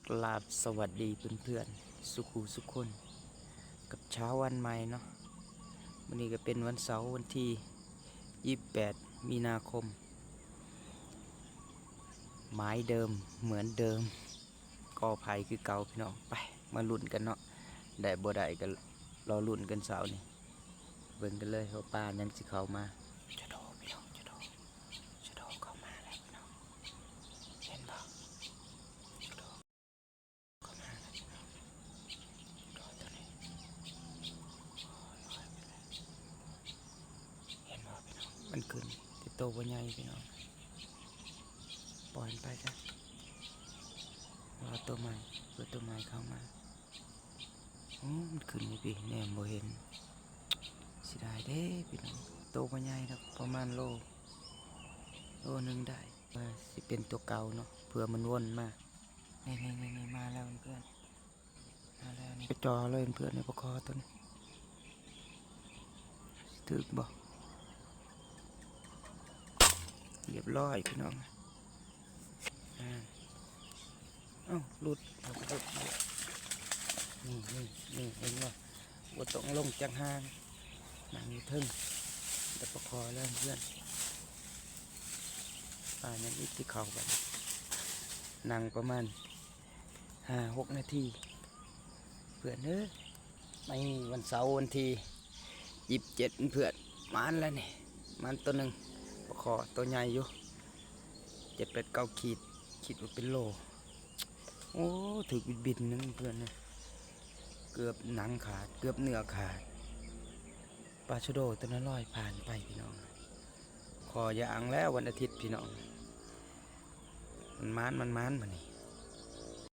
ກາບສະຫວັດດີເພື່ອນໆ ສຸຂູສຸຄົນ ກັບເຊົ້າວັນໃໝ່ເນາະ. ມື້ນີ້ກໍເປັນວັນເສົາ ວັນທີຊາວແປດ ມີນາຄົມ. ໝາຍເດີມ ເໝືອນເດີມ ກໍໄຜ່ຄືເກົ່າພີ່ນ້ອງ. ໄປ ມາລຸ້ນກັນເນາະ ໄດ້ບໍ່ໄດ້ກໍລໍລຸ້ນກັນເຊົ້ານີ້. ເບິ່ງກັນເລີຍວ່າປາຫຍັງຊິເຂົ້າມາ. ຊະໂດ ພີ່ນ້ອງ ຊະໂດ ຊະໂດເຂົ້າມາແລ້ວພີ່ນ້ອງ ເຫັນບໍ່? ຊະໂດເຂົ້າມາແລ້ວພີ່ນ້ອງ ຊະໂດໂຕນີ້ ໂອ້ຍ ລອຍໄປແລ້ວ ເຫັນບໍ່ພີ່ນ້ອງ? ມັນຂຶ້ນແຕ່ໂຕບໍ່ໃຫຍ່ພີ່ນ້ອງ ປ່ອຍມັນໄປຊະ ລໍໂຕໃໝ່ ເພື່ອໂຕໃໝ່ເຂົ້າມາ. ໂອ້ ມັນຂຶ້ນຢູ່ພີ້ ແນມບໍ່ເຫັນ ເສຍດາຍເດ້ພີ່ນ້ອງ. ໂຕບໍ່ໃຫຍ່ດອກ ປະມານໂລ ໂລໜຶ່ງໄດ້ ວ່າຊິເປັນຕົວເກົ່າເນາະ ເພື່ອມັນວົນມາ. ນີ້ໆໆ ມາແລ້ວເພື່ອນ ມາແລ້ວນີ້ ໄປຈ່ອເລີຍເພື່ອນ ໃນປະຄໍໂຕນີ້ ຖືກບໍ່? ຮຽບຮ້ອຍພີ່ນ້ອງ. ອ່າ ເອົ້າ ຫຼຸດ ເອົາ ຫຼຸດ ນີ້ ນີ້ ນີ້ ເຫັນບໍ່? ບໍ່ຕ້ອງລົງຈັກຫາງ ນັ່ງຢູ່ເທິງ ແຕ່ປະຄໍແລ້ວເພື່ອນ. ປາຫຍັງອີກທີ່ເຂົ້າໄປ ນັ່ງປະມານຫ້າຫົກນາທີ ເພື່ອນເອີຍ. ໃນວັນເສົາ ວັນທີຊາວເຈັດ ເພື່ອນ ມານແລ້ວນີ້ ມານໂຕໜຶ່ງ ປະຄໍໂຕໃຫຍ່ຢູ່ ເຈັດແປດເກົ້າຂີດ ຄິດວ່າເປັນໂລ. ໂອ້ ຖືກບິດໆໜຶ່ງເພື່ອນເອີຍ ເກືອບໜັງຂາດ ເກືອບເນື້ອຂາດ. ປາຊະໂດໂຕນັ້ນລອຍຜ່ານໄປພີ່ນ້ອງ. ຂໍຢ່າອັງແລ້ວວັນອາທິດພີ່ນ້ອງ ມັນມານ ມັນມານ ບາດນີ້